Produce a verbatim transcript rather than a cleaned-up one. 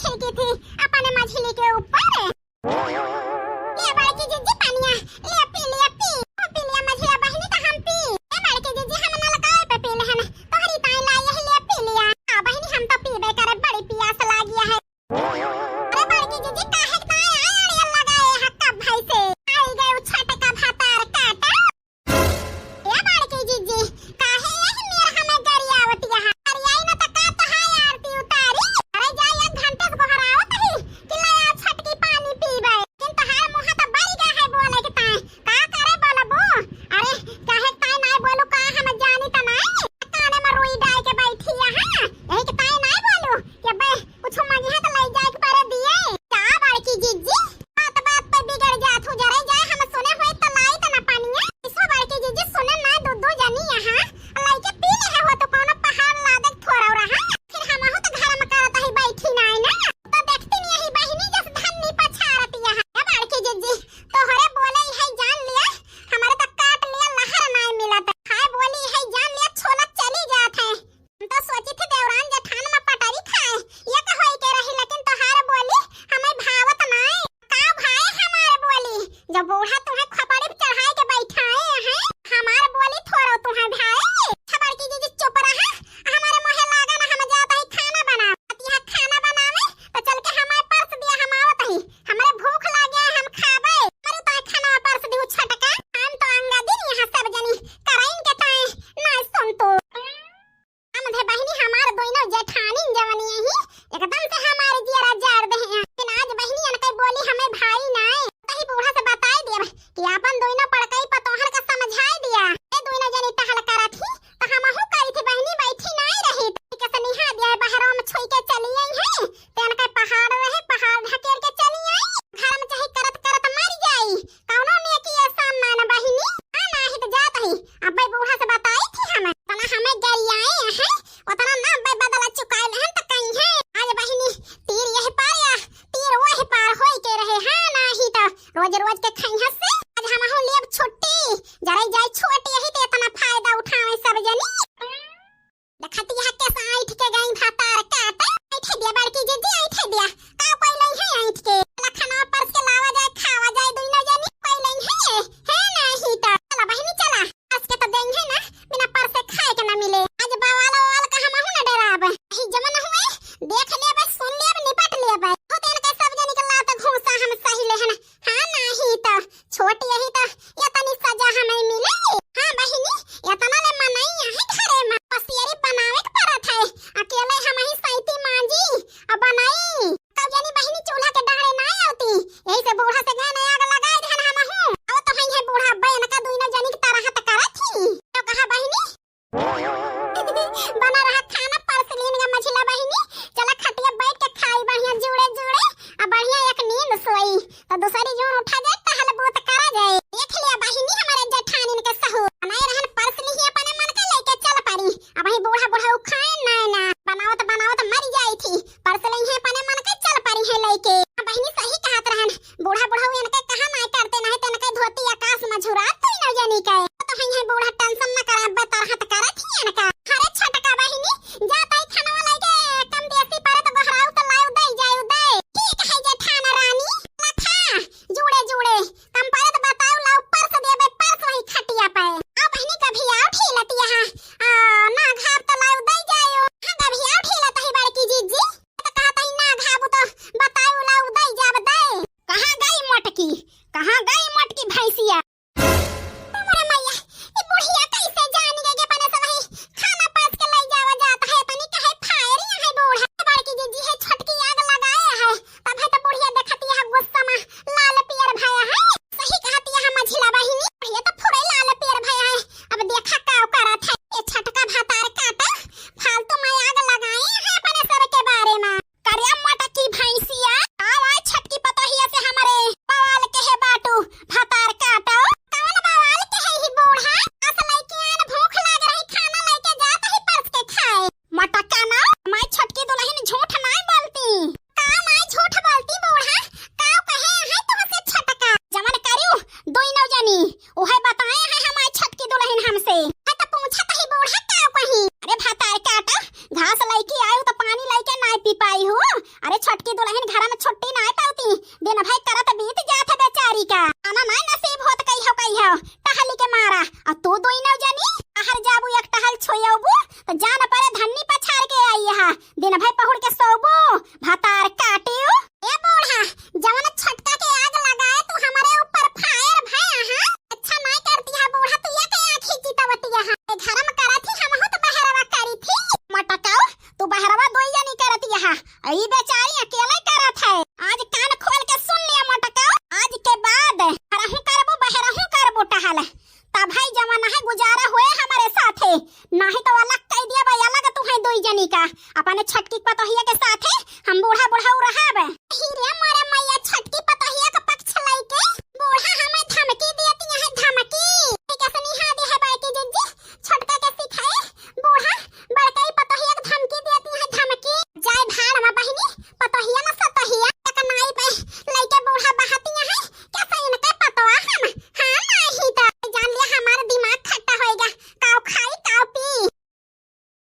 छिड़की थी अपने मझली के ऊपर। ले बड़की जिज्जी पनिया, ले पी, ले पी, ओ पी लिया मझिला बहिनी त हम पी। ए बड़की जिज्जी हम नलकावे पे पी लेहन, तोहरी ताई लाई यही ले पी लिया। आ बहिनी हम तो पीबे करे, बड़ी पियास लागिया है। अरे बड़की जिज्जी काहे के ताई आए अड़ियल लगाए हक्का भाई से, आई गए उ छटका भातार काटा। ए बड़की जिज्जी, काहे यही मेर हमें गरियावत यहाँ? गरियाई न त का तोहार आरती उतारी? अरे जा एक घंटे से गोहरावत ही कि ले आ छटकी पानी पीबे। लेकिन तोहार मुँह त बरी गा है बोले के ताई। का करे बोलबू? अरे काहे ताई नाई बोलू का हम जानी त नाई? काने में रुई डाल के बैठी यहाँ। यही के ताई नाई बोलू कि बे कुछ मंगिहा त ले जाए के परे दिए। का बड़की जिज्जी? बात बात पे बिगड़ जात हूँ, जरे जाए हम सुने होई त लाई त ना पानिया। इसो बड़की जिज्जी सुने ना दो दो जनी यहाँ, लइके पी ले हो तो कौनो पहाड़ लादे थोड़ा रहा। फिर हमहू तो घर में करत ही बैठी नाई ना। तो देखती नहीं यही बहिनी जस धन्नी पछाड़त यहाँ। ए बड़की जिज्जी, तोहरे बोले है जान लिया, हमारे तो काट लिया लहर नाई मिलत। हाय बोली है जान लिया छोला चली जात है। हम तो सोची थी देवरान जेठान में पटरी खाए, ये का होई के रही, लेकिन तोहार बोली हमें भावत नाई। का भाई हमार बोली, जब बूढ़ा तुम्हें खपड़ी पे चढ़ाए के बैठाए हैं, हमार बोली थोड़ो तुम्हें भाई। खबर की जीजी चुप रहा, हमारे मुँहे लागा ना, हम जात ही खाना बना। अतिया खाना बनावे, तो चल के हमारे परस दिया, हम आवत ही, हमारे भूख लागे है, हम खाबे। अरे ताई खाना परस दिहु छटका, हम तो अंगा दिन यहाँ सब जनी कराइन के ताई ना सुन तो। हम थे बहिनी हमार दोनों जेठानी जवनी यही एकदम से हमारे जियरा जाड़ दे हैं। लेकिन आज बहिनी अनके बोली हमें भाई नाय। तही बूढ़ा से बताई दिया कि आपन दोनों पड़कई पतोहन का समझाई दिया। ए दोनों जनी टहल करत ही तो हमहू करी थी बहिनी बैठी नाय रही। तो के सनिहा दिया है बहरों में छुई के चली आई है। ते अनके पहाड़ रहे पहाड़ ढकेर के चली आई। घर में चाहे करत करत मर जाई। कौनो नेकी एहसान ना न बहिनी। हाँ नाही तो जात ही। अब्बे बूढ़ा से बताई थी हम। तना हमें गरियाए हैं। उतना ना बे बदला चुकाए लेहन त कहीं है। आज बहिनी तीर यही पार या तीर वही पार होई के रहे, हाँ नाही त रोज रोज के खइहस से। आज हमहू लेब छुट्टी, जरे जाई छोट यही ते इतना फायदा उठावे सब जनी। देखत यहाँ कैसा ऐठ के गई भातार काट। ऐठे दिया बड़की जीजी, ऐठे दिया। का कोई नहीं है ऐठ के? लखनवा पर से लावा जाए, खावा जाए, दुइनो जनी कोई नहीं है, है नाही त। चला बहिनी चला। आज के तो दिन है ना, बिना परसे खाए के ना मिले। आज बवाल ववाल का हमहू ना डराब। ही जमन हुए, देख लेबे, सुन लेबे, निपट लेबे। खुद इनके सब जनी के लात घूसा हम सही लेहन। हाँ, नाही तो कि दुलहिन घर में छुट्टी नाहीं पउती, दिन भर करत बीत जात है बेचारी का। आना नाहीं नसीब होत कहियो कहियो, टहली के मारा। अउर तू दुइनौ जनी, अहर जाबू एक टहल छोयबू, त जान परे धन्नी पछार के आई है। दिन भर पहुड़ के सोबू, भतार काटियो। ए बूढ़ा, जवन छोटका के आग लगाए तू हमरे ऊपर फायर भया, हाँ? अच्छा नाहीं करती है बूढ़ा, तू ये के आँखी चितवती है। ए घर में करत ही, हमहू तो बहरवा करी थी। मोटकाऊ, तू बहरवा दोई जनी करती है, ई बेचारी अकेले करत है। आज कान खोल के सुन लिया मोटकाऊ, आज के बाद घरहू करबू, बहरहू करबू टहल, तब है जवन है गुजारा होए हमरे साथे, नाहीं तो अलग कइ दिया बा, अलग तू है दोई जनी का। अपने छोटकी पतोहिया के साथे हम बूढ़ा बुढ़ऊ रहब। ही रे मोरे मैया, छोटकी